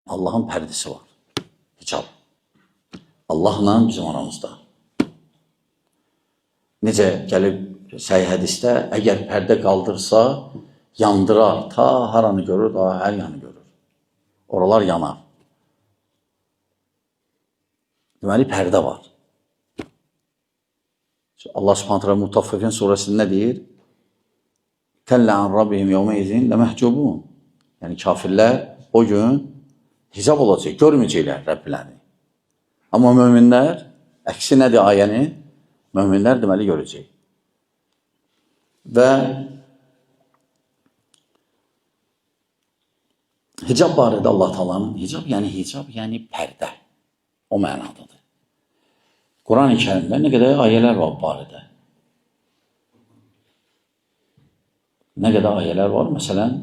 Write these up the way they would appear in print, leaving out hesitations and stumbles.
Allahın pərdəsi var. Hicab. Allahla bizim aramızda. Necə gəlib səhih hədisdə, əgər pərdə qaldırsa, yandırar. Ta haranı görür, daha hər yanı görür. Oralar yanar. Deməli, pərdə var. Allah Subhanahu taala Mutaffifin surəsində nə deyir? Kəllə an rabbihim yevmə izin ləməhcubun. Yəni kafirlər o gün hicab olacaq, görməyəcəklər Rəbbilərini. Amma möminlər, əksi nədir ayənin? Möminlər deməli görəcək. Və hicab barədə Allah Taala'nın hicab, yəni hicab, yəni pərdə. O mənadadır. Quran-ı Kərimdə nə qədər ayələr var bu barədə. Nə qədər ayələr var? Məsələn,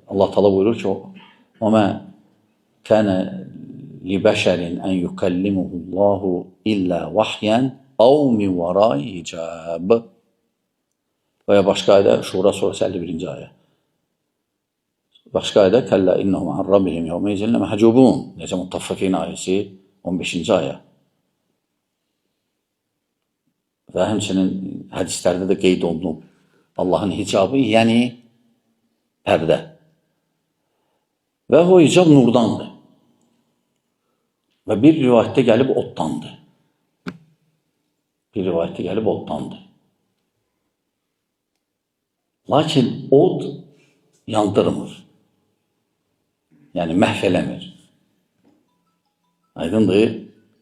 Allah Taala buyurur ki, "Və mə kana li bəşərin ən yukallimuhullahu illə vahyan aw min vərai hicab." Və ya başqa ayədə Şura surəsi 51-ci ayə. Başqa ayədə Kəllə innəhum an rabbihim yevmə izin ləməhcubun. Necə Mutaffifin ayəsi 15-ci ayə. Və həmçinin hədislərdə də qeyd olunub Allahın hicabı, yəni pərdə. Və o hicab nurdandır. Və bir rivayətdə gəlib oddandır. Bir rivayətdə gəlib oddandır. Lakin od yandırmır. Yəni məhv eləmir. Aydındır?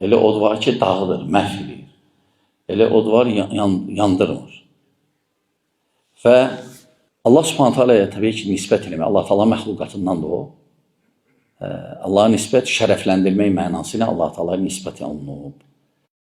Elə od var ki, dağıdır, məhv eləyir. Elə od var, yandırmır. Və Allah Subhanahu Taala'ya təbii ki, nisbət eləmək, Allah Taala məxluqatındandır o. Allaha nisbət şərəfləndirmək mənası ilə Allah Taalaya nisbət olunub.